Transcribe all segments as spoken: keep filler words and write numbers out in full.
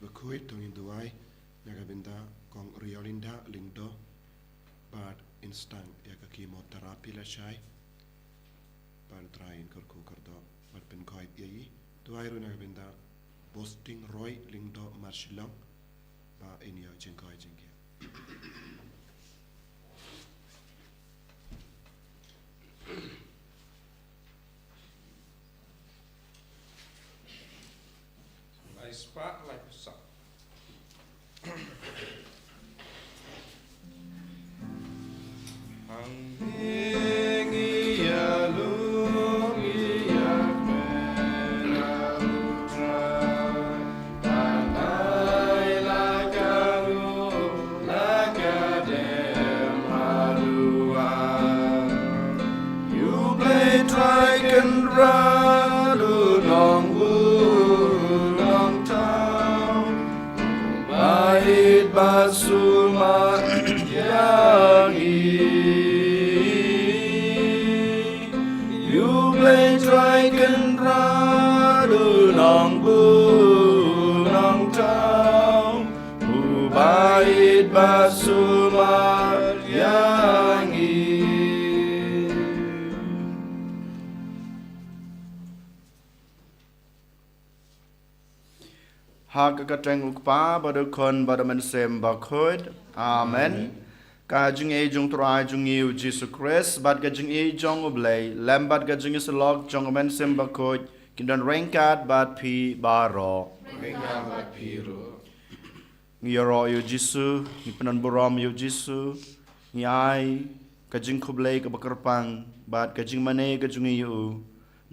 Bakhuid, to ngin duwai na ka bynta Kong Riolinda Lyngdoh bad in sdang ïa ka chemotherapy lashai. Bad U Trai un kyrkhu kyrdoh bad pynkhuid ïa i. Duwai ruh na ka bynta Bosting Roy Lyngdoh Marshillong ba in ïoh jingkoit jingkhiah. Lai spah laiphew saw. Hangning ïa lung ïa kmen ïa U Trai. Tanai la ka ruh la ka dem haduh. U Blei Trai Kynrad u Nongbuh Nongthaw, ba ïeit ba sumar ïa ngi. U Blei Trai Kynrad u Nongbuh Nongthaw, uba ïeit ba sumar ïa ngi. Ha ka kyrteng U Kpa bad U Khun bad U Mynsiem Bakhuid. Amen. Ka jingïeit jong U Trai jong ngi U Jisu Khrist bad ka jingïeit jong U Blei lem bad ka jingïasyllok jong U Mynsiem Bakhuid kin don ryngkat bad phi baroh. Ryngkat bad phi ruh. Ngi ïaroh ïa U Jisu, ngi pyndonburom ïa U Jisu, ngi ai ka jingkhublei kaba kyrpang bad ka jingmane ka jong ngi ïa U.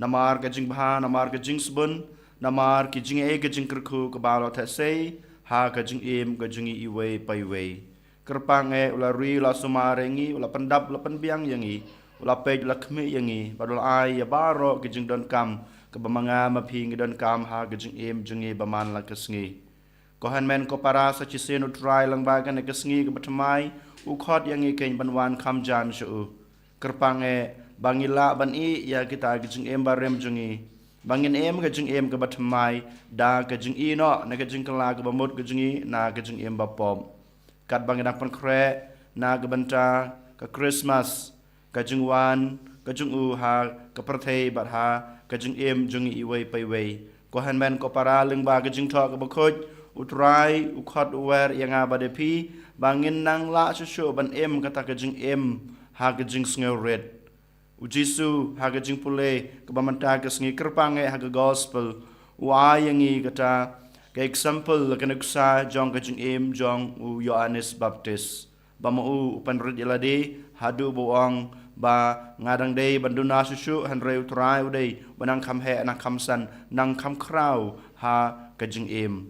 Namar ka jingbha, namar ka jingsbun, namar ki jingeh, ka jingkyrkhu kaba la theh sei ha ka jingim ka jong ngi iwei pa iwei. Kyrpang eh, U la ri, U la sumar ïa ngi, U la pyndap, U la pynbiang ïa ngi, U la peit, U la khmih ïa ngi bad U la ai ïa baroh ki jingdonkam kaba ma nga ma phi ngi donkam ha ka jingim jong ngi ba man la ka sngi. Ko hynmen ko para, sa shisien U Trai lyngba kane ka sngi kaba thymmai u khot ïa ngi keiñ ban wan kham jan sha U. Kyrpang eh ba ngin lah ban ïeh ïa kita ki jingim barim jong ngi, ba ngin im ka jingim kaba thymmai da ka jingïehnoh na ka jingkylla kaba mut ka jong ngi na ka jingim bapop. Katba ngi dang pynkhreh na ka bynta ka Khristmas, ka jingwan ka jong U ha ka pyrthei bad ha ka jingim jong ngi iwei pa iwei. Ko hynmen ko para, lyngba ka jingthoh kaba khuid, U Trai u khot u wer ïa nga bad ïa phi ba ngin nang lah shuh shuh ban im kata ka jingim ha ka jingsngewrit. U Jisu ha ka jingpule kaba mynta ka sngi, kyrpang eh, ha ka gospel u ai ïa ngi kata ka example, ka nuksa jong ka jingim jong u Ïoannis Baptist. Ba ma u u pynrit ïa lade haduh ba u ong ba nga dang dei ban duna shuh shuh, hynrei U Trai u dei uba nang kham heh, nang kham san, nang kham khraw ha ka jingim.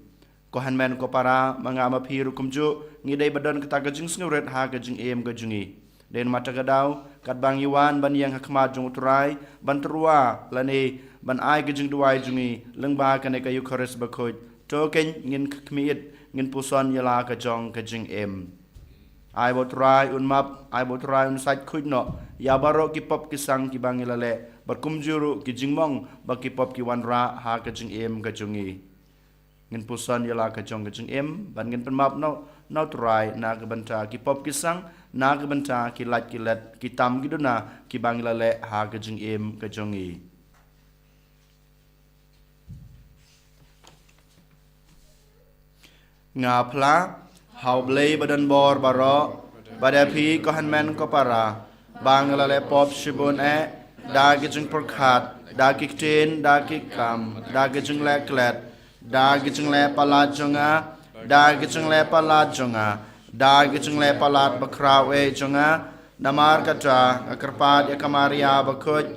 Ko hynmen ko para, ma nga ma phi ruh kumjuh ngi dei ban don kata ka jingsngewrit ha ka jingim ka jong ngi. Dei namar kata ka daw, katba ngi wan ban ïeng ha khmat jong U Trai ban tyrwa lane ban ai ka jingduwai jong ngi lyngba kane ka Eukharist bakhuid, to keiñ ngin khmih, ngin puson ïa la ka jong ka jingim. Ai ba U Trai un map, ai ba U Trai un sait khuid noh ïa baroh ki pop ki sang kiba ngi la leh, bad kumjuh ruh ki jingmong ba ki pop ki wanrah ha ka jingim ka jong ngi. Ngin puson ïa la ka jong ka jingim bad ngin pynmap noh na U Trai na ka bynta ki pop ki sang, na ka bynta ki lait ki let, ki tam ki duna kiba ngi la leh ha ka jingim ka jong ngi. Nga phla ha U Blei badonbor baroh, bad ïa phi ko hynmen ko para, ba nga la leh pop shibun eh, da ki jingpyrkhat, da ki ktien, da ki kam, da ki jingleh klet, da ki jingleh palat jong nga, da ki jingleh palat jong nga, da ki jingleh palat bakhraw eh jong nga. Namar kata nga kyrpad ïa ka Maria bakhuid,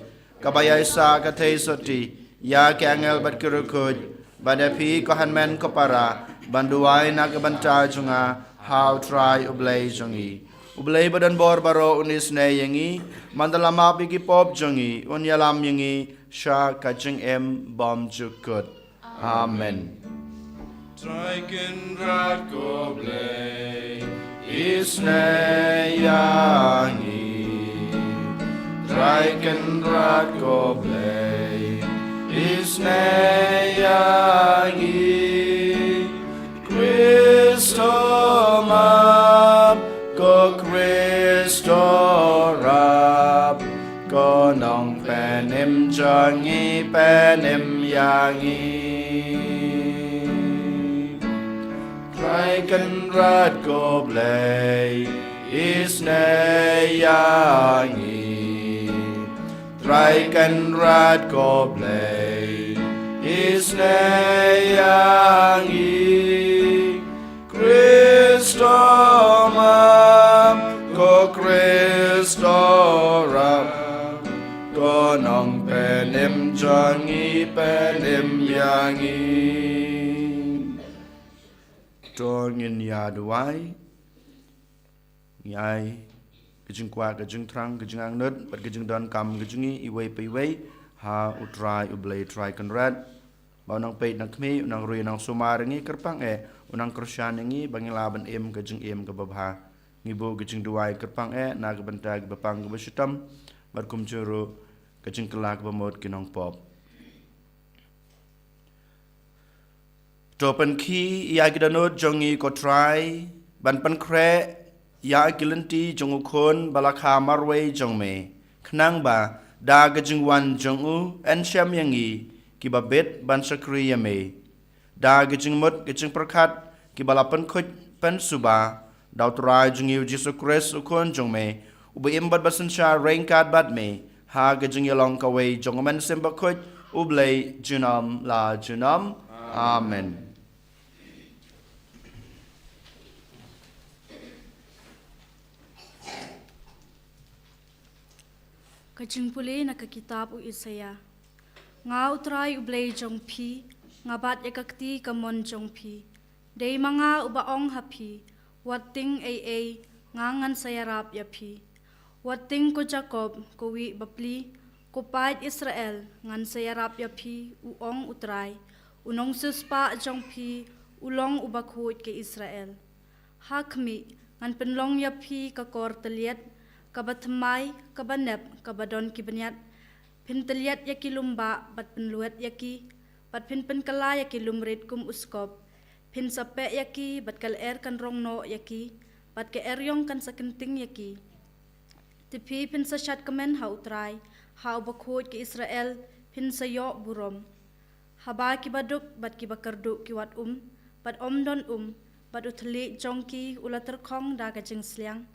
kaba ïaisah ka theisotti, ïa ki angel bad ki riewkhuid, bad ïa phi ko hynmen ko para, ban duwai na ka bynta jong nga ha U Trai U Blei jong ngi. U Blei badonbor baroh un isynei ïa ngi, man da la map ïa ki pop jong ngi, un ïalam ïa ngi sha ka jingim bymjukut. Amen. Trai Kynrad ko Blei, isynei ïa ngi. Trai Kynrad ko Blei, isynei ïa ngi. Ngi pynim ïa ngi. Trai Kynrad ko Blei, isynei ïa ngi. Trai Kynrad ko Blei, isynei ïa ngi. Khristomam, ko Khristorap, ko Nongpynim jong ngi, pynim ïa ngi. To ngin ïa duwai. Ngi ai ka jingkwah, ka jingthrang, ka jingangnud bad ka jingdonkam ka jong ngi iwei pa iwei ha U Trai U Blei Trai Kynrad. Ba u nang peit nang khmih, u nang ri nang sumar ïa ngi kyrpang eh, u nang kyrshan ïa ngi ba ngin lah ban im ka jingim kaba bha. Ngi buh ka jingduwai kyrpang eh na ka bynta kiba pang kiba shitom bad kumjuh ruh ka jingkylla kaba mut ki nongpop. To pynkhih ïa ki dohnud jong ngi ko Trai, ban pynkhreh ïa ki lynti jong u Khun ba la kha marwei jong me, khnang ba da ka jingwan jong u yn shem ïa ngi kiba bit ban shakri ïa me. Da ka jingmut ka jingpyrkhat kiba la pynkhuid pynsuba da U Trai jong ngi U Jisu Khrist U Khun jong me, uba im bad ba synshar ryngkat bad me ha ka jingïalong kawei jong U Mynsiem Bakhuid, U Blei junom la junom. Amen. Ka jingpule na ka kitab u Isaïah. Nga U Trai U Blei jong phi, nga bat ïa ka kti kamon jong phi. Dei ma nga uba ong ha phi, wat tieng ei ei, nga ngan sa ïarap ïa phi. Wat tieng ko Jakob, ko wih bapli, ko paid Israel, ngan sa ïarap ïa phi, u ong U Trai. U nongsiewspah jong phi u long uba khuid ka Israel. Ha khmih, ngan pynlong ïa phi ka kor tylliat, kaba thymmai, kaba nep, kaba don ki bniat. Phin tylliat ïa ki lum bah bad pynlwet ïa ki, bad phin pynkylla ïa ki lum rit kum u skop. Phin sa peh ïa ki bad ka lyer kan rong noh ïa ki, bad ka eriong kan sa kynting ïa ki. Te phi phin sa shad kmen ha U Trai, ha uba khuid ka Israel phin sa ïoh burom. Haba kiba duk bad kiba kyrduh ki wad um, bad ym don um, bad u thylliej jong ki u la tyrkhong da ka jingsliang.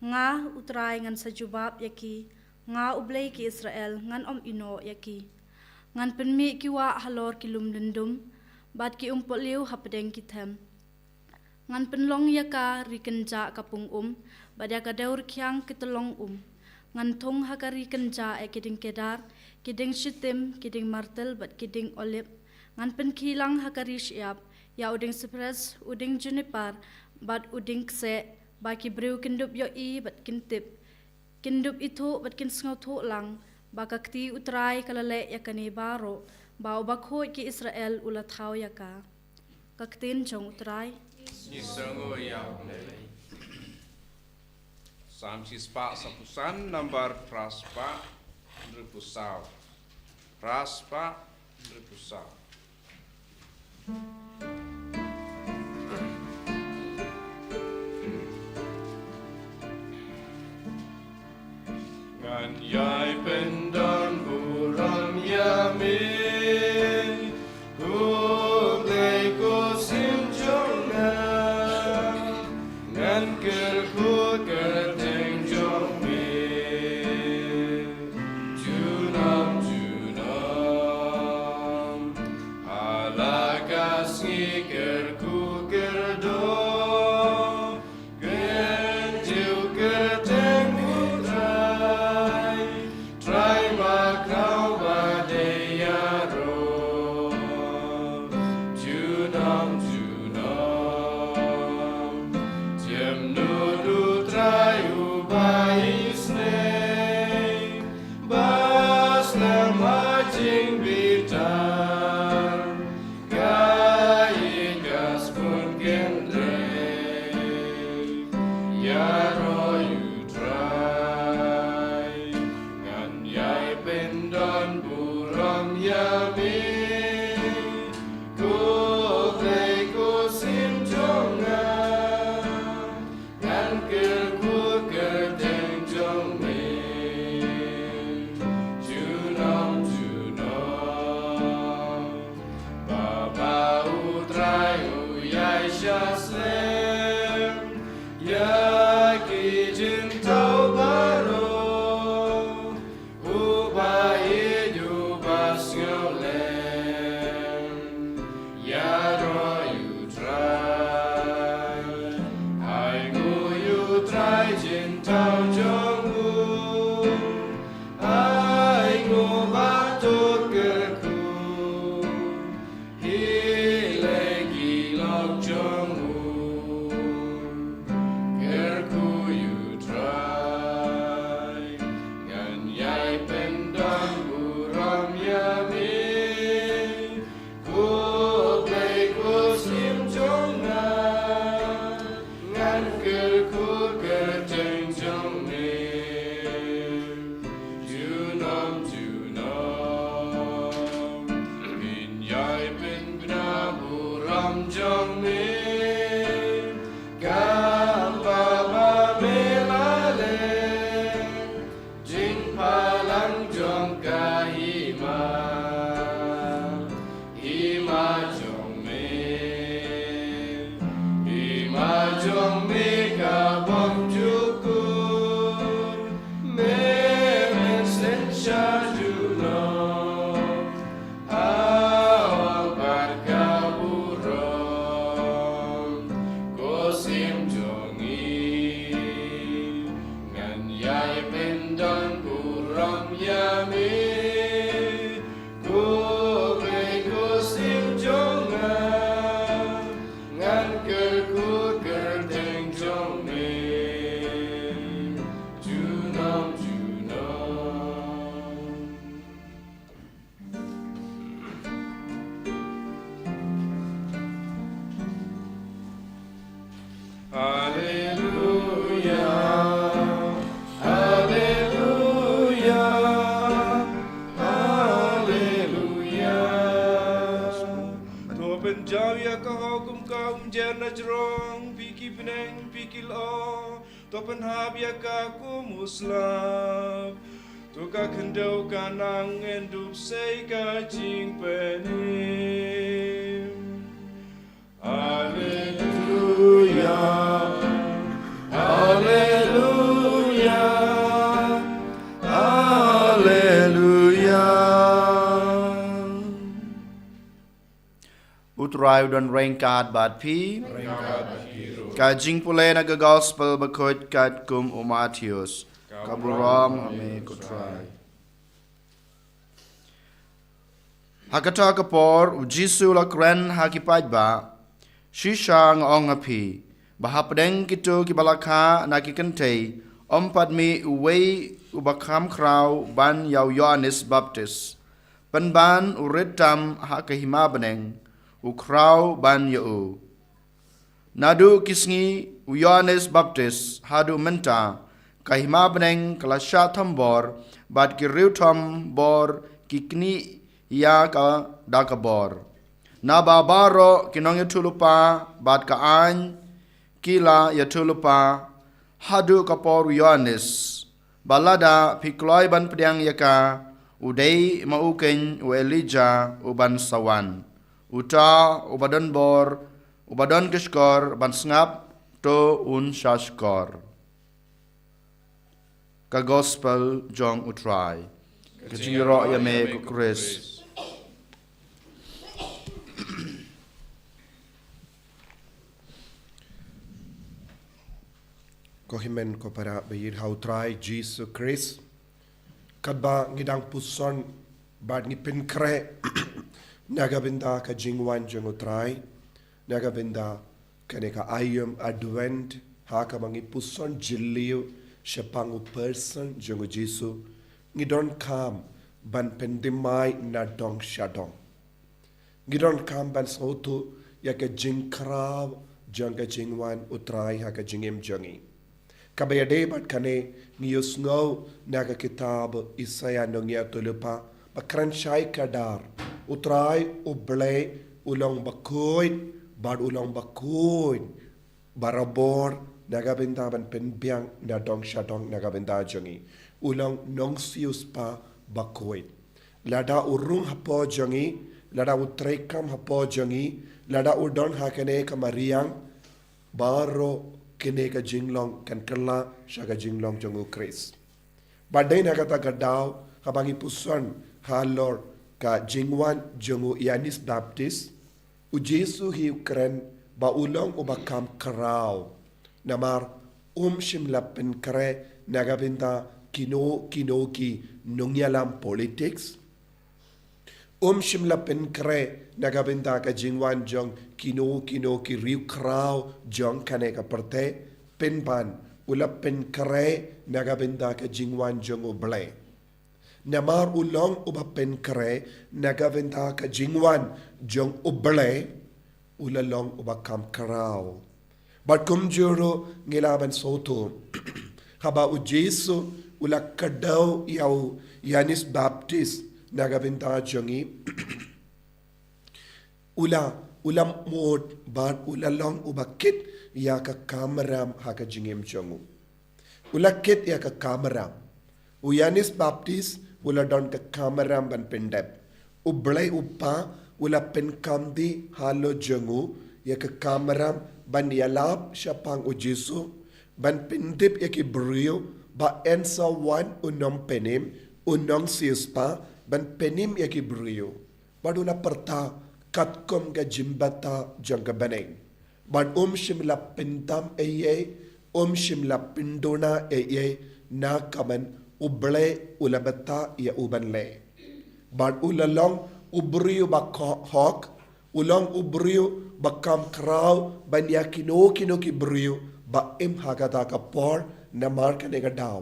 Nga U Trai ngan sa jubab ïa ki, nga U Blei ki Israel ngan ym ïehnoh ïa ki. Ngan pynmih ki wah halor ki lum lyndum, bad ki umpohliew hapdeng ki them. Ngan pynlong ïa ka ri kynjah ka pung um, bad ïa ka dew rkhiang ki tyllong um. Ngan thung ha ka ri kynjah ïa ki dieng kedar, ki dieng shitim, ki dieng martel bad ki dieng olib. Ngan pynkhih lang ha ka ri shyiap ïa u dieng sipres, u dieng juniper bad u dieng kseh, ba ki briew kin dup ïohi bad kin tip. Kin dup ithuh bad kin sngewthuh lang, ba ka kti U Trai ka la leh ïa kane baroh, ba uba khuid ki Israel u la thaw ïa ka. Ka ktien jong U Trai. Ngi sngew ïa U Blei. Salm shispah saphew san, nambar phra spah hynriewphew saw. Phra spah hynriewphew saw. Ngan ïai pyndon burom ïa me, ko Blei ko Syiem jong nga. Ngan kyrkhu kyrteng jong me junom junom. Ha la ka sngi kyrkhu kyrdoh, kynjiw kyrteng U Trai. Trai ma khraw ba dei ïaroh junom junom. Jemnud U Trai uba isynei, ba slem ha jingbitar. Ka ïeit ka sbun kynrei, ïaroh ïa U Trai. Ngan ïai pyndon burom ïa me, ko Blei ko Syiem jong nga. Ngan kyrkhu kyrteng jong me junom junom. Jong me, ka ba ba me la leh, jingphalang jong ka hima, hima jong me, hima jong me ka bym ju kut, me mynsiem sha junom. Hawang bad ka burom, ko Syiem jong ngi, ngan ïai pyndon burom ïa me. Ko Blei ko Syiem jong nga, ngan kyrkhu kyrteng jong me, junom junom. Haleluya, haleluya, haleluya. To pynjaw ïa ka hok kum ka umjer na jrong, phi ki bneng, phi ki lyoh. To pynhap ïa ka kum u slap. To ka khyndew ka nang, yn dup sei ka jingpynim. Alleluia, alleluia, alleluia. U Trai u don ryngkat bad phi. Ka jingpule na ka Gospel bakhuid katkum u Mathaios. Ka burom ha me ko Trai. Ha kata ka por, u Jisu u la kren ha ki paidbah, shisha nga ong ha phi, ba hapdeng kito kiba la kha na ki kynthei, ym pat mih uwei uba kham khraw ban ïa u Ïoannis Baptis. Pynban u rit tam ha ka hima bneng, u khraw ban ïa u. Naduh ki sngi u Ïoannis Baptis haduh mynta, ka hima bneng ka la shah thombor, bad ki riew thombor ki knieh ïa ka da ka bor. Naba baroh ki nongïathuhlypa bad ka aiñ ki la ïathuhlypa, haduh ka por u Ïoannis, ba lada phi kloi ban pdiang ïa ka, u dei ma u keiñ u Elijah uban sa wan. Uta uba don bor, uba don ka shkor ban sngap, to un shah shkor. Ka Gospel jong u Trai. Ka jingïaroh ïa me ko Khrist. Ko hynmen ko para ba ïeit ha u Trai Jisu Khrist. Katba ngi dang puson bad ngi pynkhreh na ka bynta ka jingwan jong u Trai, na ka bynta kane ka aïom Advent, ha kaba ngi puson jylliew shaphang u person jong u Jisu, ngi donkam ban pynthymmai na dong sha dong. Ngi donkam ban sngewthuh ïa ka jingkhraw jong ka jingwan u Trai ha ka jingim jong ngi. Kaba ïadei bad kane ngi ïohsngew na ka kitab Isaïah nongïathuhlypa ba kren shai kdar, u Trai u Blei u long bakhuid bad u long bakhuid barabor na ka bynta ban pynbiang na dong sha dong na ka bynta jong ngi. U long nongsiewspah bakhuid. Lada u rung hapoh jong ngi, lada u treikam hapoh jong ngi, lada u don ha kane ka mariang, baroh kine ka jinglong kan kylla sha ka jinglong jong u Khrist. Bad dei na kata ka daw, haba ngi puson halor ka jingwan jong u Ïoannis Baptis, u Jisu hi u kren ba u long uba kham khraw. Namar um shym la pynkhreh na ka bynta kino kino ki nongïalam politics. Um shym la pynkhreh na ka bynta ka jingwan jong kino kino ki riewkhraw jong kane ka pyrthei. Pynban u la pynkhreh na ka bynta ka jingwan jong u Blei. Namar u long uba pynkhreh na ka bynta ka jingwan jong u Blei, u la long uba kham khraw. Bad kumjuh ruh ngi lah ban sngewthuh, haba u Jisu u la kdew ïa u Ïoannis Baptis na ka bynta jong ngi, u la U la mut bad u la long uba kit ïa ka kamram ha ka jingim jong u. U la kit ïa ka kamram. U Ïoannis Baptist u la don ka kamram ban pyndep. U Blei u Kpa u la pynkamdi halor jong u ïa ka kamram ban ïalap shaphang u Jisu, ban pyndep ïa ki briew, ba yn sa wan u nongpynim, u nongsiewspah, ban pynim ïa ki briew. Bad u la pyrta katkum ka jingbatai jong ka bneng. Bad um shym la pyndam ei ei, um shym la pynduna ei ei, na ka mon U Blei u la batai ïa u ban leh. Bad u la long u briew ba hok, u long u briew ba kham khraw ban ïa kino kino ki briew ba im ha kata ka por. Namar kane ka daw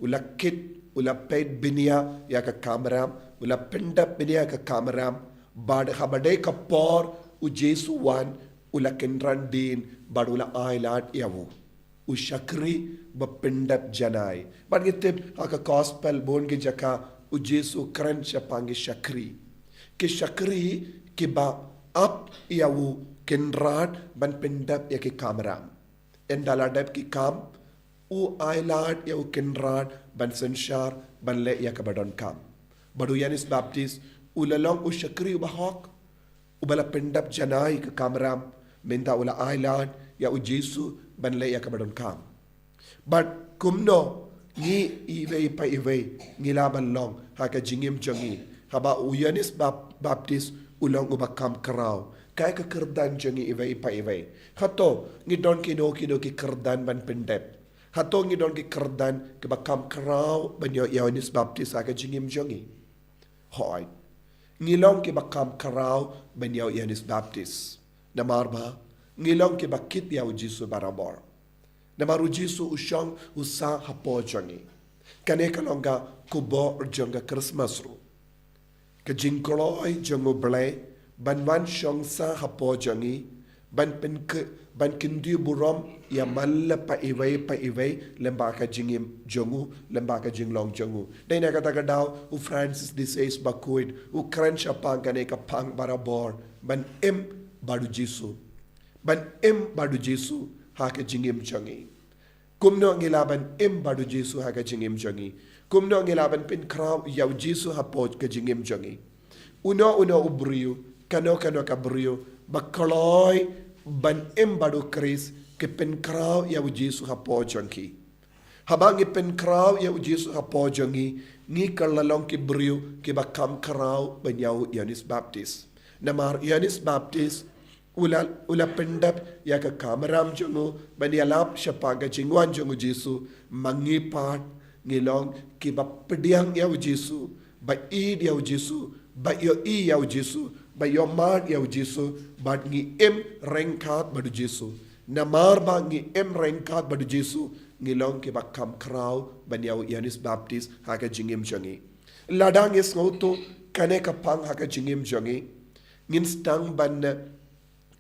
u la kit, u la peit bniah ïa ka kamram, u la pyndep bniah ïa ka kamram. Bad haba dei ka por u Jisu wan, u la kynran dien bad u la ailad ïa u. U shakri ba pyndep janai. Bad ngi tip ha ka gospel bun ki jaka u Jisu kren shaphang ki shakri. Ki shakri kiba ap ïa u kynrad ban pyndep ïa ki kamram. Ynda la dep ki kam, u ailad ïa u kynrad ban synshar ban leh ïa kaba donkam. Bad u Ïoannis Baptist u la long u shakri uba hok, uba la pyndep janai ka kamram, mynta u la ailad ïa u Jisu ban leh ïa kaba donkam. Bad kumno ngi iwei pa iwei ngi lah ban long ha ka jingim jong ngi, haba u Ïoannis Bap-, Baptist u long uba kham khraw? Kaei ka kyrdan jong ngi iwei pa iwei? Hato ngi don kino kino ki kyrdan ban pyndep? Hato ngi don ki kyrdan kiba kham khraw ban ïoh Ïoannis Baptist ha ka jingim jong ngi? Hooid. Ngi long kiba kham khraw ban ïoh Ïoannis Baptist. Namar ba ngi long kiba kit ïa u Jisu barabor. Namar u Jisu u shong u sah hapoh jong ngi. Kane ka long ka khubor jong ka Christmas ruh. Ka jingkloi jong U Blei ban wan shong sah hapoh jong ngi, ban pynke-, ban kyndiah burom ïa man la pa iwei pa iwei lyngba ka jingim jong u, lyngba ka jinglong jong u. Dei na kata ka daw u Francis de Sales bakhuid u kren shaphang kane ka phang barabor, ban im bad u Jisu. Ban im bad u Jisu ha ka jingim jong ngi. Kumno ngi lah ban im bad u Jisu ha ka jingim jong ngi? Kumno ngi lah ban pynkhraw ïa u Jisu hapoh ka jingim jong ngi? Uno uno u briew, kano kano ka briew ba kloi ban im bad u Khrist, ki pynkhraw ïa u Jisu hapoh jong ki. Haba ngi pynkhraw ïa u Jisu hapoh jong ngi, ngi ka la long ki briew kiba kham khraw ban ïoh Ïoannis Baptist. Namar Ïoannis Baptist u la, u la pyndep ïa ka kamram jong u ban ïalap shaphang ka jingwan jong u Jisu. Ma ngi pat ngi long kiba pdiang ïa u Jisu, ba ïeit ïa u Jisu, ba ïohi ïa u Jisu, ba ïohmad ïa u Jisu, bad ngi im ryngkat bad u Jisu. Namar ba ngi im ryngkat bad u Jisu, ngi long kiba kham khraw ban ïoh Ïoannis Baptist ha ka jingim jong ngi. Lada ngi sngewthuh kane ka phang ha ka jingim jong ngi, ngin sdang ban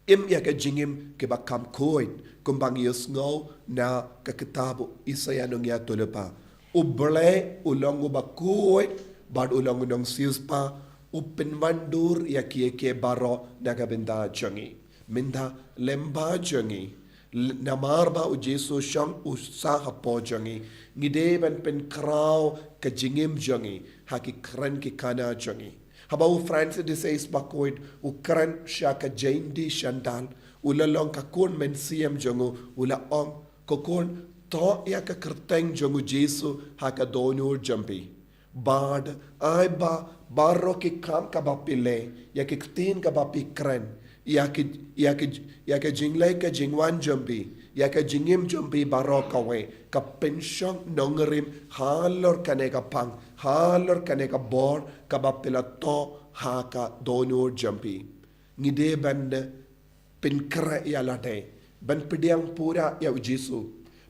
im ïa ka jingim kiba kham khuid, kumba ngi ïohsngew na ka kitab u Isaïah nongïathuhlypa. U Blei u long uba khuid bad u long u nongsiewspah, u pynwandur ïa kiei kiei baroh na ka bynta jong ngi. Mynta lyngba jong ngi, l-, namar ba u Jisu shong u sah hapoh jong ngi, ngi dei ban pynkhraw ka jingim jong ngi ha ki kren ki khana jong ngi. Haba u Francis de Sales bakhuid u kren sha ka Jane di Chantal, u la long ka khun mynsiem jong u, u la ong, ko khun, thoh ïa ka kyrteng jong u Jisu ha ka dohnud jong phi. Bad ai ba baroh ki kam kaba phi leh, ïa ki ktien kaba phi kren, ïa ki, ïa ki, ïa ka jingleh ka jingwan jong phi, ïa ka jingim jong phi baroh kawei, ka pynshong nongrim halor kane ka phang, halor kane ka bor kaba phi la thoh ha ka dohnud jong phi. Ngi dei ban pynkhreh ïa lade, ban pdiang pura ïa u Jisu,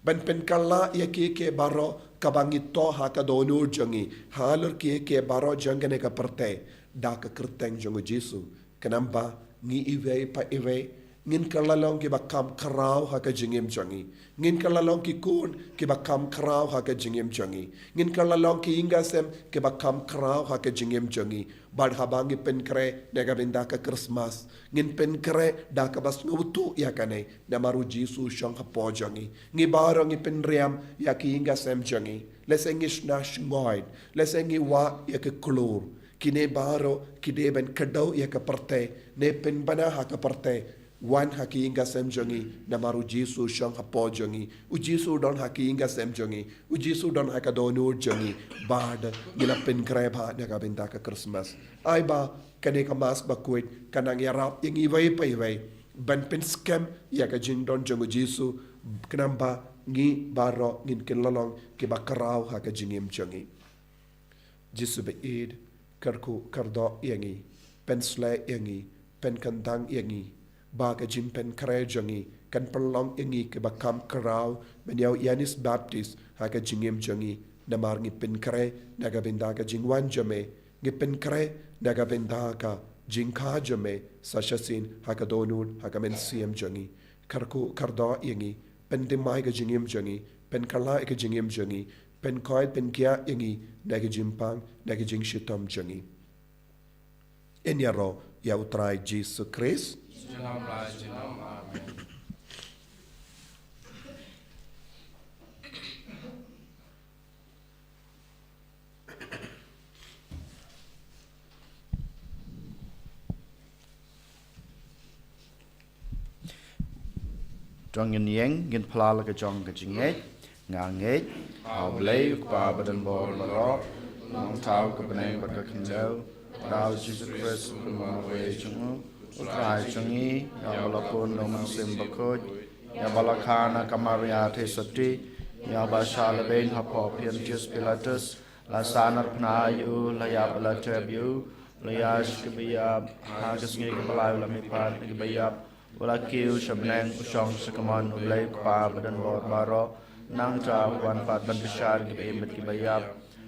ban pynkylla ïa kiei kiei baroh kaba ngi thoh ha ka dohnud jong ngi, halor kiei kiei baroh jong kane ka pyrthei, da ka kyrteng jong u Jisu. Khnang ba ngi iwei pa iwei Ngin kylla long kiba kham khraw ha ka jingim jong ngi. Ngin kylla long ki khun kiba kham khraw ha ka jingim jong ngi. Ngin kylla long ki ïing ki sem kiba kham khraw ha ka jingim jong ngi. Bad haba ngi pynkhreh na ka bynta ka Christmas, ngin pynkhreh da kaba sngewthuh ïa kane, namar U Jisu u shong hapoh jong ngi. Ngi baroh ngi pynriam ïa ki ïing ki sem jong ngi. Lehse ngi shna shngaiñ, lehse ngi wah ïa ka klur. Kine baroh ki dei ban kdew ïa ka pyrthei, ne pynbna ha ka pyrthei. Wan ha ki ïing ki sem jong ngi, namar U Jisu u shong hapoh jong ngi. U Jisu u don ha ki ïing ki sem jong ngi. U Jisu u don ha ka dohnud jong ngi. Bad ngi la pynkhreh bha na ka bynta ka Christmas. Ai ba kane ka Mass Bakhuid kan nang ïarap ïa ngi iwei pa iwei ban pynskhem ïa ka jingdon jong U Jisu, khnang ba ngi baroh ngin kylla long kiba khraw ha ka jingim jong ngi. Jisu ba ïeit, kyrkhu kyrdoh ïa ngi, pynsleh ïa ngi, pynkyndang ïa ngi, ba ka jingpynkhreh jong ngi kan pynlong ïa ngi kiba kham khraw ban ïoh ïa u Ïoannis Baptist ha ka jingim jong ngi. Namar ngi pynkhreh na ka bynta ka jingwan jong me, ngi pynkhreh na ka bynta ka jingkha jong me, sa shisien ha ka dohnud ha ka mynsiem jong ngi. Kyrkhu kyrdoh ïa ngi, pynthymmai ka jingim jong ngi, pynkylla ïa ka jingim jong ngi, pynkhoit pynkhiah ïa ngi na ka jingpang, na ka jingshitom jong ngi. Yn ïaroh ïa U Trai Jisu Khrist. Junom la junom. Amen. To ngin ïeng, ngin phla la ka jong ka jingngeit. Nga ngeit ha U Blei U Kpa badonbor baroh, U Nongthaw ka bneng bad ka khyndew, bad ha U Jisu Khrist U Nongmarwei jong u, U Trai jong ngi, ïa uba la pun da U Mynsiem Bakhuid, ïa uba la kha na ka Maria Theisotti, ïa uba shah lehbeiñ hapoh Pontius Pilatus, la sahnarphna ïa u, la ïap, la tep ïa u, la ïaid sha kiba ïap, ha ka sngi kaba lai u la mihpat na kiba ïap, u la kiew sha bneng, u shong sha kamon U Blei U Kpa badonbor baroh. Nangta u wan pat ban bishar ïa kiba im bad kiba ïap.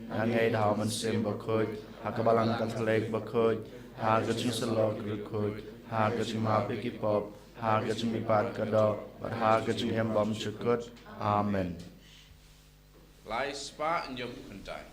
Nga ngeit ha U Mynsiem Bakhuid, ha ka Balang Katholik bakhuid, ha ka jingïasyllok riewkhuid, ha ka jingmap ïa ki pop, ha ka jingmihpat ka doh, bad ha ka jingim bymjukut. Amen. Lai spah hynñiewphew khyndai.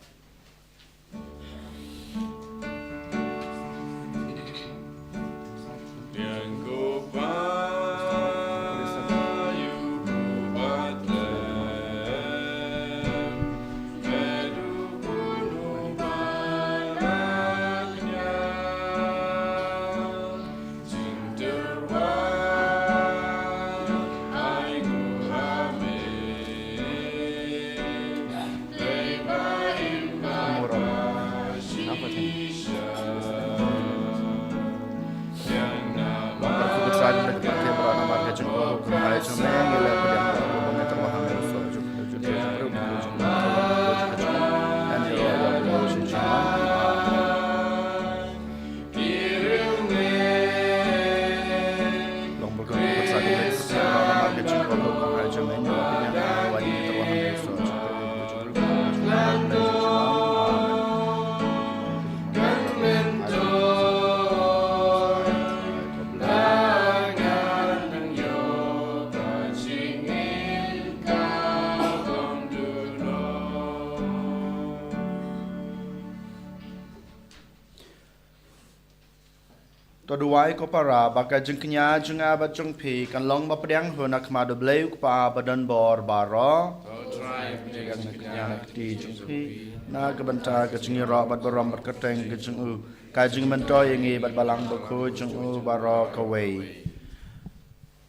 To duwai ko para ba ka jingkñia jong nga bad jong phi kan long ba pdiang hun ha khmat U Blei U Kpa badonbor baroh. To Trai, pdiang jingkñia ha ka kti jong phi na ka bynta ka jingïaroh bad burom bad kyrteng ka jong u, ka jingmyntoi ïa ngi bad Balang Bakhuid jong u baroh kawei.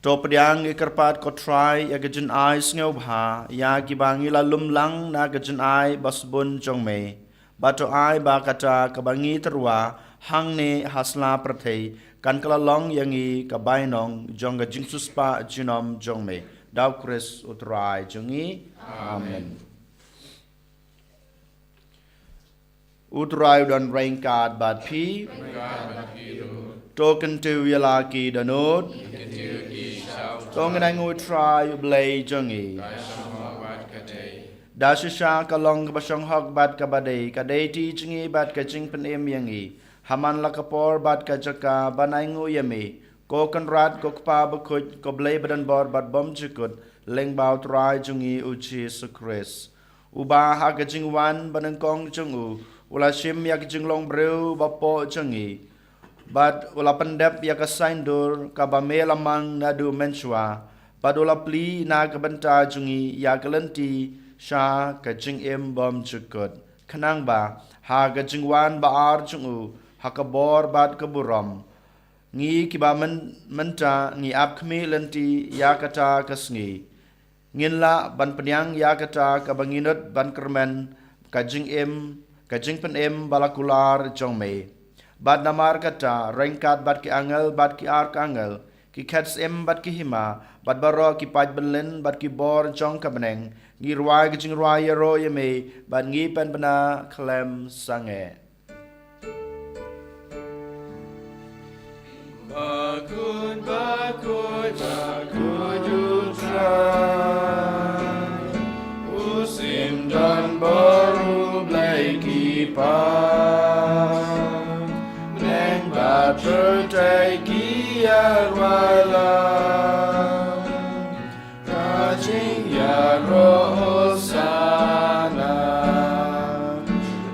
To pdiang ïa kyrpad ko Trai ïa ka jingai sngewbha ïa kiba ngi la lum lang na ka jingai ba sbun jong me. Bad to ai ba kata kaba ngi tyrwa hangne ha sla pyrthei kan kylla long ïa ngi ka bainong jong ka jingsiewspah junom jong me. Da U Khrist U Trai jong ngi. Amen. U Trai u don ryngkat bad phi. To kyntiew ïa la ki dohnud. To ngin ainguh ïa U Trai U Blei jong ngi. Da shisha ka long kaba shong hok bad kaba dei, ka dei ti jong ngi bad ka jingpynim ïa ngi. Ha man la ka por bad ka jaka ban ainguh ïa me, Ko Kynrad, ko Kpa bakhuid, ko Blei badonbor bad bymjukut, lyngba u Trai jong ngi u Jisu Khrist. Uba ha ka jingwan banyngkong jong u, u la shim ïa ka jinglong briew bapoh jong ngi, bad u la pyndep ïa ka saiñdur kaba me la mang naduh mynshuwa, bad u la plie na ka bynta jong ngi ïa ka lynti sha ka jingim bymjukut. Khnang ba ha ka jingwan ba ar jong u, ha ka bor bad ka burom, ngi kiba myn-, mynta ngi ap khmih lynti ïa kata ka sngi, ngin lah ban pdiang ïa kata kaba ngi nud ban kyrmen, ka jingim, ka jingpynim ba la kular jong me. Bad namar kata, ryngkat bad ki angel bad ki arkangel, ki khet syiem bad ki hima, bad baroh ki paid bynlin bad ki bor jong ka bneng, ngi rwai ka jingrwai ïaroh ïa me, bad ngi pynbna khlem sangeh. Bakhuid, bakhuid, bakhuid u Trai, u syndon bor u Blei ki paid, bneng bad pyrthei ki ïarwai lang. Ka jingïaroh Hosana,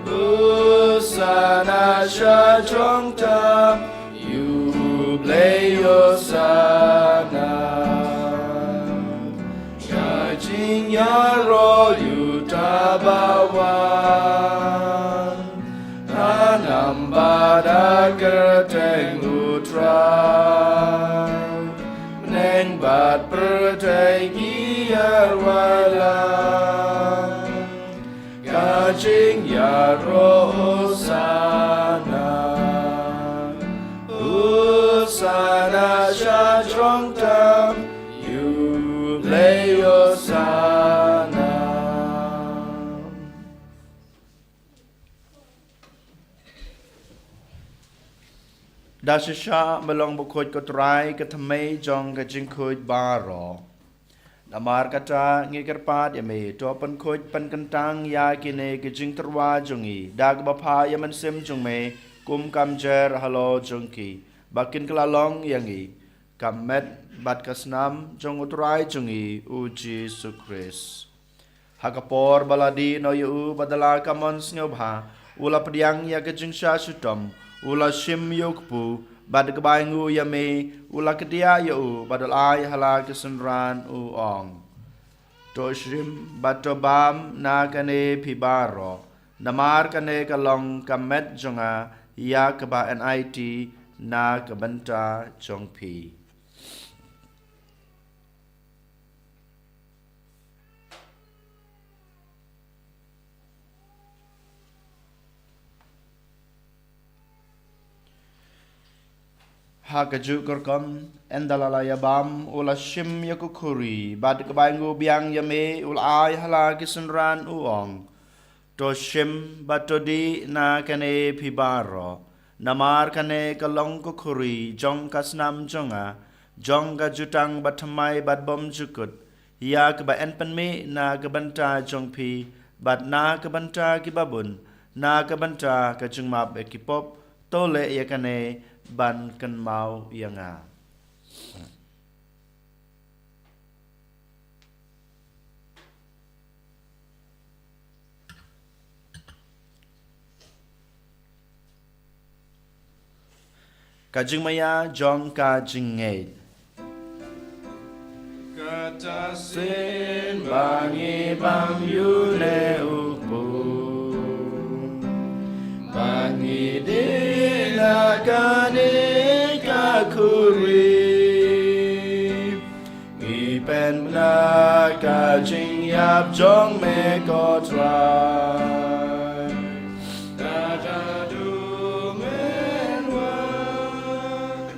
Hosana sha jrong tam ïa u Blei Hosana. Ka jingïaroh ïa uta ba wan ha nambat kyrteng u Trai. Bneng bad pyrthei ki ïarwai lang. Ka jingïaroh Hosana, Hosana sha jrong tam ïa u Blei Hosana. Da shisha me long bakhuid ko Trai, ka thymmei jong ka jingkhuid baroh. Namar kata ngi kyrpad ïa me, to pynkhuid pynkyntang ïa kine ki jingtyrwa jong ngi da kaba phah ïa u Mynsiem jong me kum ka mjer halor jong ki, ba kin kylla long ïa ngi ka met bad ka snam jong u Trai jong ngi u Jisu Khrist. Ha ka por ba la dih noh ïa u bad da la ka mon sngewbha, u la pdiang ïa ka jingshah shitom, u la shim ïa u kpu, bad da kaba ainguh ïa me, u la kdiah ïa u bad u la ai ha la ki synran, u ong: To shim bad to bam na kane phi baroh, namar kane ka long ka met jong nga ïa kaba yn aiti na ka bynta jong phi. Ha kajuh ka rukom, ynda la la ïa bam, u la shim ïa ka khuri, bad da kaba ainguh biang ïa me, u la ai ha la ki synran, u ong: To shim bad to dih na kane phi baroh, namar kane ka long ka khuri jong ka snam jong nga, jong ka jutang bathymmai bad bymjukut, ïa kaba yn pynmih na ka bynta jong phi bad na ka bynta kiba bun, na ka bynta ka jingmap ïa ki pop. To leh ïa kane ban kynmaw ïa nga. Ka jingmaïa jong ka jingngeit. Kata shisien ba ngi bam ïa une u kpu, ba ngi dih na kane ka khuri, ngi pynbna ka jingïap jong me ko Trai. Kata haduh men wan.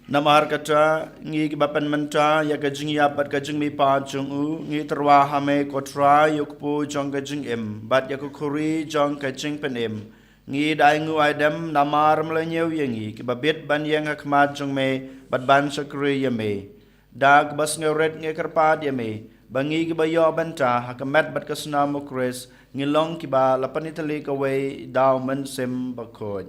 Namar kata, ngi kiba pynmynta ïa ka jingïap bad ka jingmihpat jong u, ngi tyrwa ha me ko Trai ïa u kpu jong ka jingim bad ïa ka khuri jong ka jingpynim. Ngi da ainguh aidem namar me la ñiew ïa ngi kiba bit ban ïeng ha khmat jong me bad ban shakri ïa me. Da kaba sngewrit ngi kyrpad ïa me ba ngi kiba ïoh bynta ha ka met bad ka snam u Khrist, ngin long kiba la pynitylli kawei da u Mynsiem Bakhuid.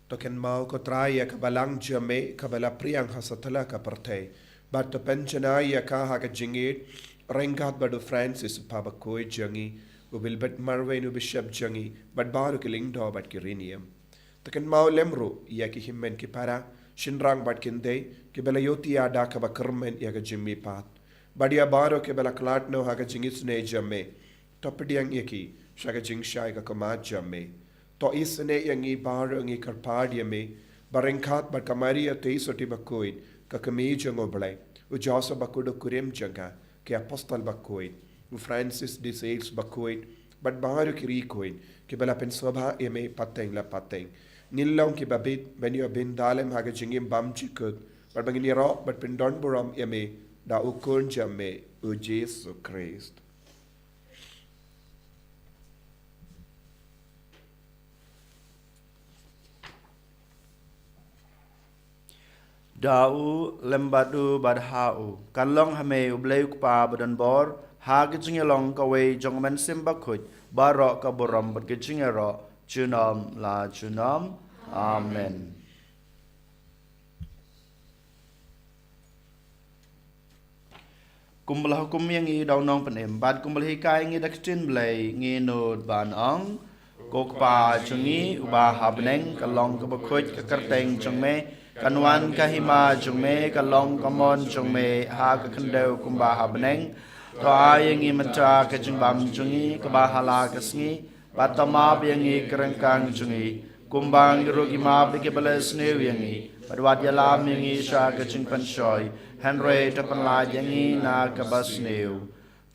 To kynmaw ko Trai ïa ka balang jong me kaba la pdiang ha satlak ka pyrthei, bad to pynjanai ïa ka ha ka jingïeit ryngkat bad u Francis u Pha bakhuid jong ngi, u Wilbert Marwein u Bishop jong ngi, bad baroh ki lyngdoh bad ki riewniam. To kynmaw lem ruh ïa ki hynmen ki para, shynrang bad kynthei, kiba la ïohi ïa da kaba kyrmen ïa ka jingmihpat, bad ïa baroh kiba la khlad noh ha ka jingisynei jong me. To pdiang ïa ki sha ka jingshai ka khmat jong me. To isynei ïa ngi baroh, ngi kyrpad ïa me, ba ryngkat bad ka Maria Theisotti bakhuid, ka kmie jong U Blei, u Joseph bakhuid u kurim jong ka, ki apostol bakhuid, u Francis de Sales bakhuid, bad baroh ki riewkhuid kiba la pynsngewbha ïa me pateng la pateng, ngin long kiba bit ban ïoh bynta lem ha ka jingim bymjukut, bad ba ngin ïaroh bad pyndon burom ïa me da u Khun jong me, u Jisu Khrist. Da u, lem bad u, bad ha u, kan long ha me U Blei U Kpa badonbor, ha ka jingïalong kawei jong U Mynsiem Bakhuid, baroh ka burom bad ka jingïaroh junom la junom. Amen. Kumba la hukum ïa ngi da u Nongpynim, bad kumba la hikai ïa ngi da ka ktien Blei, ngi nud ban ong: Ko Kpa jong ngi uba ha bneng, ka long kaba khuid ka kyrteng jong me, kan wan ka hima jong me, ka long ka mon jong me ha ka khyndew kumba ha bneng. To ai ïa ngi mynta ka jingbam jong ngi kaba ha la ka sngi, bad to map ïa ngi ki ryngkang jong ngi, kumba ngi ruh ngi map ïa kiba la sniew ïa ngi, bad wat ïalam ïa ngi sha ka jingpynshoi, hynrei to pynlait ïa ngi na kaba sniew.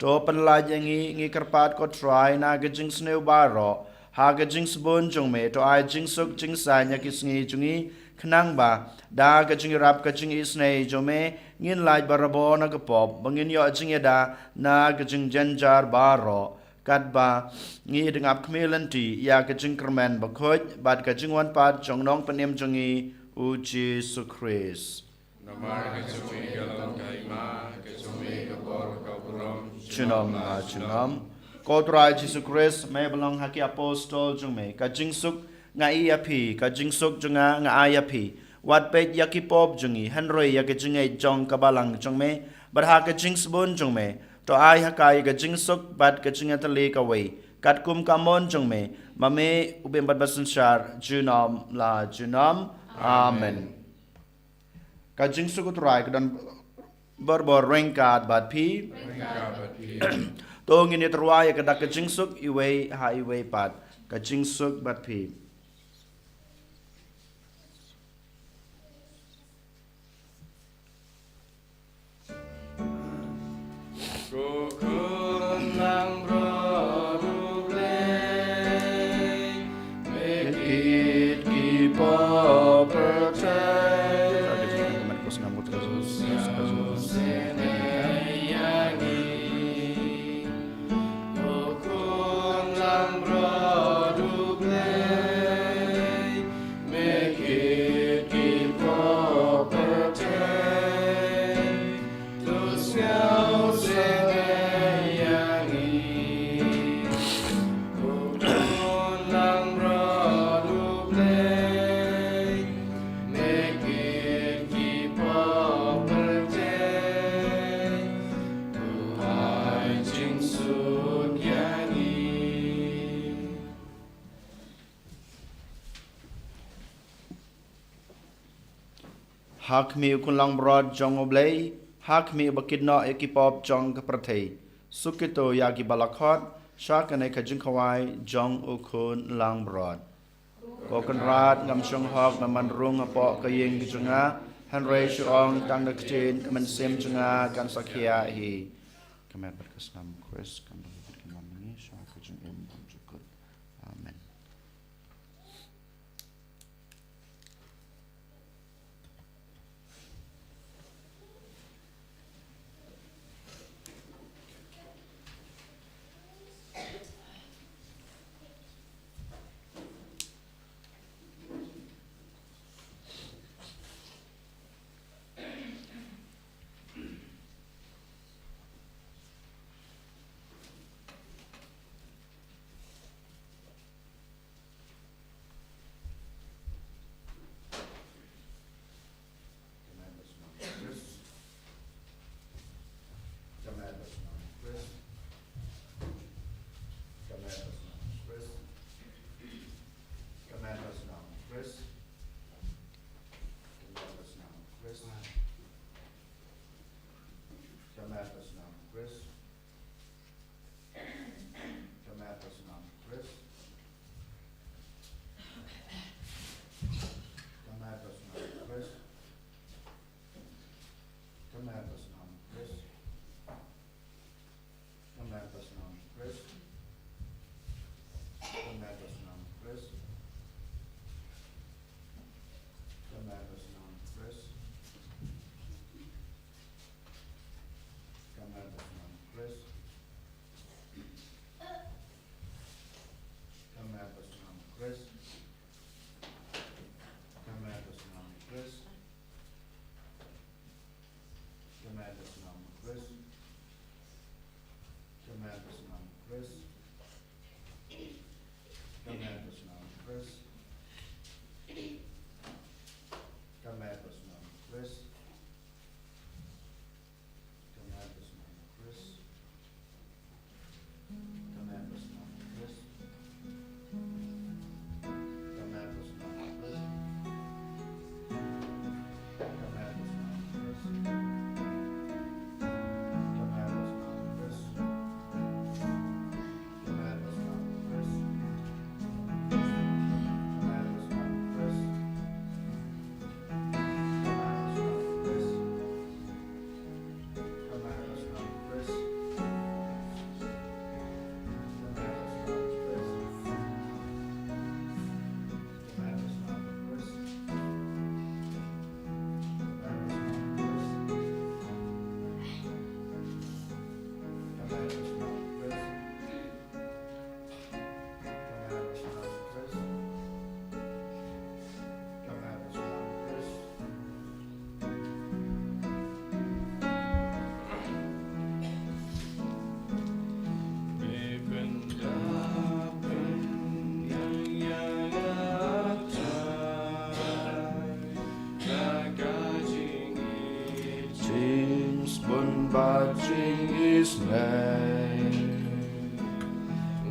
To pynlait ïa ngi, ngi kyrpad ko Trai, na ka jingsniew baroh, ha ka jingsbun jong me to ai jingsuk jingsaiñ ïa ki sngi jong ngi, khnang ba da ka jingïarap ka jingisynei jong me ngin lait barabor na ka pop, ba ngin ïoh jingïada na ka jingjynjar baroh, katba ngi dang ap khmih lynti ïa ka jingkyrmen bakhuid bad ka jingwan pat jong u Nongpynim jong ngi, u Jisu Khrist. Namar ka jong me ka long ka hima, ka jong me ka bor, ka burom junom la junom. Ko Trai Jisu Khrist, me ba long ha ki apostol jong me: Ka jingsuk nga ai ïa phi, ka jingsuk jong nga nga ai ïa phi. Wat peit ïa ki pop jong ngi, hynrei ïa ka jingngeit jong ka balang jong me, bad ha ka jingsbun jong me to ai ha ka ïa ka jingsuk bad ka jingïatylli kawei, katkum ka mon jong me, ma me u bym pat ba synshar junom la junom. Amen. Ka jingsuk u Trai ka don barabor ryngkat bad phi. To ngin ïatyrwa ïa ka dak ka jingsuk iwei ha iwei pat. Ka jingsuk bad phi. Ko Khun langbrot U Blei, me kit ki pop pyrthei. Ko Khun langbrot U Blei, me kit ki pop pyrthei. To sngewsynei ïa ngi. Ko Khun langbrot U Blei, me kit ki pop pyrthei. To ai jingsuk ïa ngi. Ha khmih U Khun langbrot jong U Blei, ha khmih uba kit noh ïa ki pop jong ka pyrthei. Suk kito ïa kiba la khot sha kane ka jingkhawai jong U Khun langbrot. Ko Kynrad, ngam shong hok ban rung hapoh ka ïing ka jong nga, hynrei shu ong tang da ka ktien, ka mynsiem jong nga kan sa khiah hi. Ka met bad ka snam U Khrist kan don bad ngi sha ka jingim bymjukut. Amen.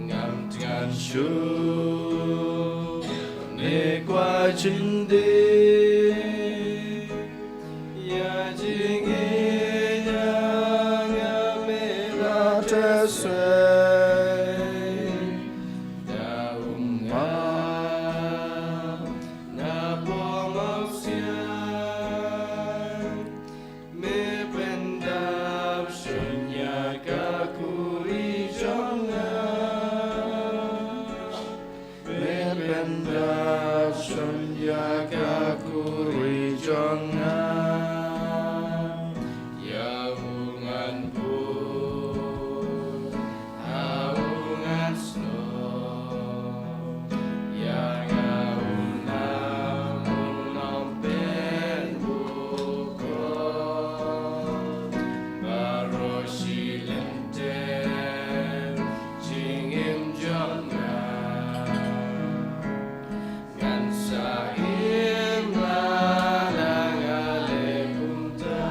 Ngam tngan shuh ne kwah jingdie ïa jingïeit ïa nga, me la teh sei da u ma. Na bong aw siang, me pyndap shun ïa ka khuri jong nga. Me pyndap shun ïa ka khuri jong nga. Ïa u ngan bud, ha u ngan snoh, ïa nga u nam u nongpynbukor. Baroh shi lynter jingim jong nga, ngan sa im la na nga leh kumta.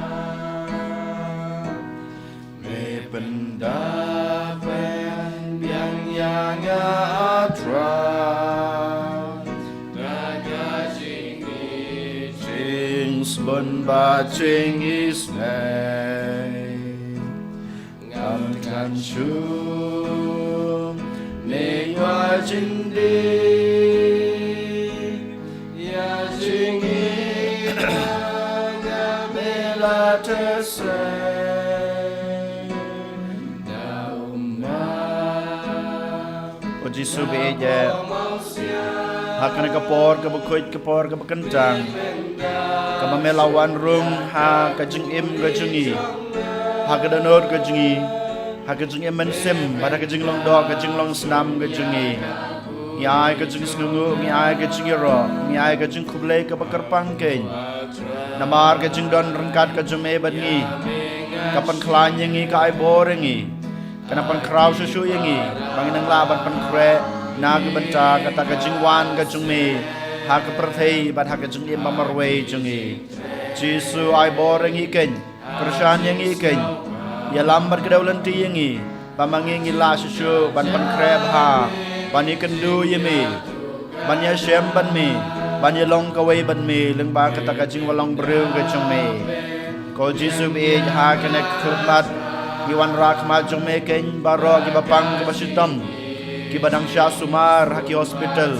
Me pyndap pynbiang ïa nga, A Trai, da ka jingïeit, jingsbun bad jingisynei. Ngam tngan shuh ne kwah jingdie ïa jingïeit ïa nga, me la teh sei da u ma. O Jisu ba ïeit, ha kane ka por kaba khuid, ka por kaba kyntang, kaba me la wan rung ha ka jingim ka jong ngi, ha ka dohnud ka jong ngi, ha ka jingim mynsiem bad ha ka jinglong doh, ka jinglong snam ka jong ngi. Ngi ai ka jingsngewnguh, ngi ai ka jingïaroh, ngi ai ka jingkhublei kaba kyrpang keiñ. Namar ka jingdon ryngkat ka jong me bad ngi ka pynkhlaiñ ïa ngi, ka ai bor ïa ngi, ka nang pynkhraw shuh shuh ïa ngi ba ngin nang lah ban pynkhreh na ka bynta kata ka jingwan ka jong me ha ka pyrthei bad ha ka jingim ba marwei jong ngi. Jisu, ai bor ïa ngi keiñ, kyrshan ïa ngi keiñ, ïalam bad kdew lynti ïa ngi ba ma ngi ngi lah shuh shuh ban pynkhreh bha, ban ïakynduh ïa me, ban ïashem bad me, ban ïalong kawei bad me lyngba kata ka jingwanlong briew ka jong me. Ko Jisu ba ïeit, ha kane ka khyllipmat ngi wanrah khmat jong me keiñ baroh kiba pang kiba shitom, kiba dang shah sumar ha ki hospital,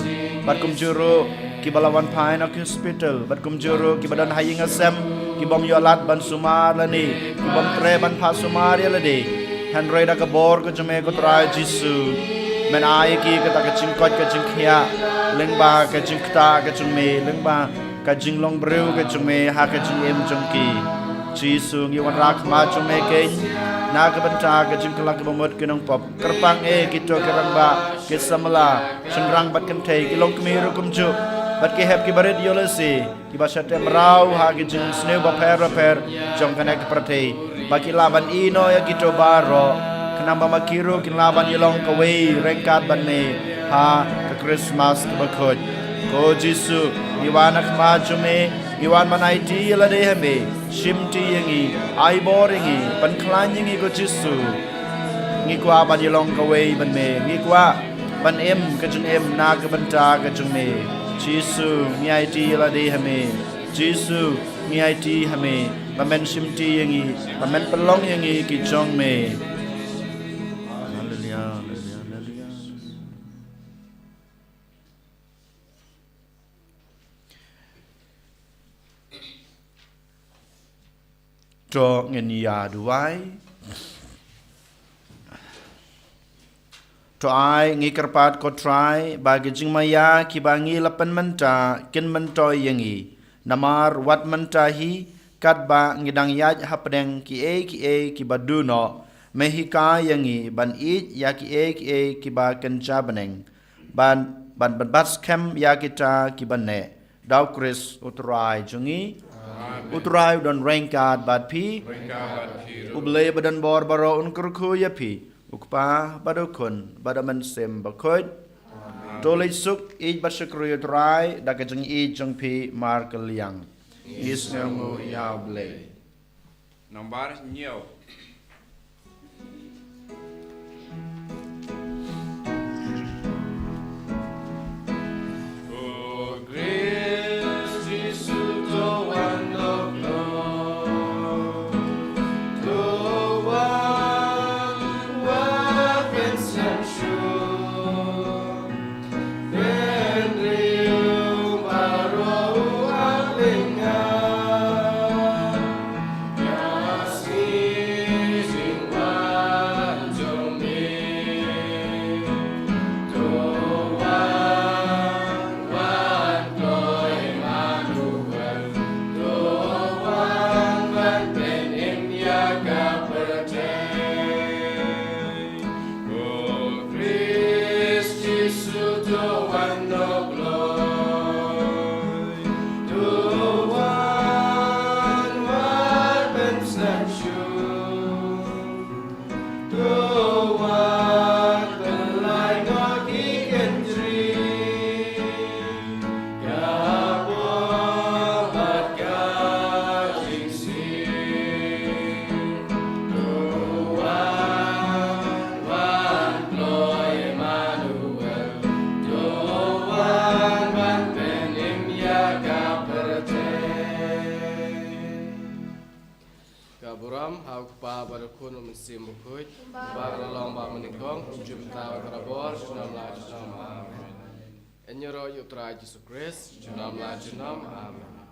bad kumjuh ruh kiba la wan phai na ki hospital, bad kumjuh ruh kiba don ha ïing ha sem, kibym ïoh lad ban sumar lane kibym treh ban phah sumar ïa lade. Hynrei da ka bor ka jong me ko Trai Jisu, men ai ïa ki kata ka jingkoit ka jingkhiah lyngba ka jingktah ka jong me, lyngba ka jinglong briew ka jong me ha ka jingim jong ki. Jisu, ngi wanrah khmat jong me keiñ na ka bynta ka jingkylla kaba mut ki nongpop. Kyrpang eh kito ki rangbah, ki samla, shynrang bad kynthei, ki longkmie ruh kumjuh, bad ki hep kiba rit ïoh lehse, kiba shah teh mraw ha ki jingsniew bapher bapher jong kane ka pyrthei, ba ki lah ban ïehnoh ïa kito baroh, khnang ba ma ki ruh kin lah ban ïalong kawei ryngkat bad me ha ka Khristmas kaba khuid. Ko Jisu, ngi wan ha khmat jong me, ngi wan ban aiti ïa lade ha me. Shimti ïa ngi, ai bor ïa ngi, pynkhlaiñ ïa ngi ko Jisu. Ngi kwah ban ïalong kawei bad me, ngi kwah ban im ka jingim na ka bynta ka jong me. Jisu, ngi aiti ïa lade ha me. Jisu, ngi aiti ha me ba men shimti ïa ngi, ba men pynlong ïa ngi ki jong me. Haleluya, haleluya, haleluya. To ngin ïa duwai. To ai ngi kyrpad ko Trai ba ki jingmaïa kiba ngi la pynmynta kin myntoi ïa ngi. Namar wat mynta hi katba ngi dang ïaid hapdeng kiei kiei kiba duh noh, me hikai ïa ngi ban ïeit ïa kiei kiei kiba kynja bneng, ban, ban, ban bat skhem ïa kita kiba neh. Da u Khrist u Trai jong ngi. Amen. U Trai u don ryngkat bad phi. Ryngkat bad phi ruh. U Blei ba don bor baroh un kyrkhu ïa phi, u Kpa bad u Khun bad u Mynsiem Bakhuid. Amen. To leit suk, ïeit bad shakri ïa u Trai da ka jingïeit jong phi markylliang. Ngi sngewnguh ïa u Blei. Nambar hynñiew. Burom ha u Kpa bad u Khun, u Mynsiem Bakhuid, ba la long ba mynnyngkong, kumjuh mynta bad barabor, junom la junom. Amen. Ïaroh ïa u Trai Jisu Khrist, junom la junom. Amen.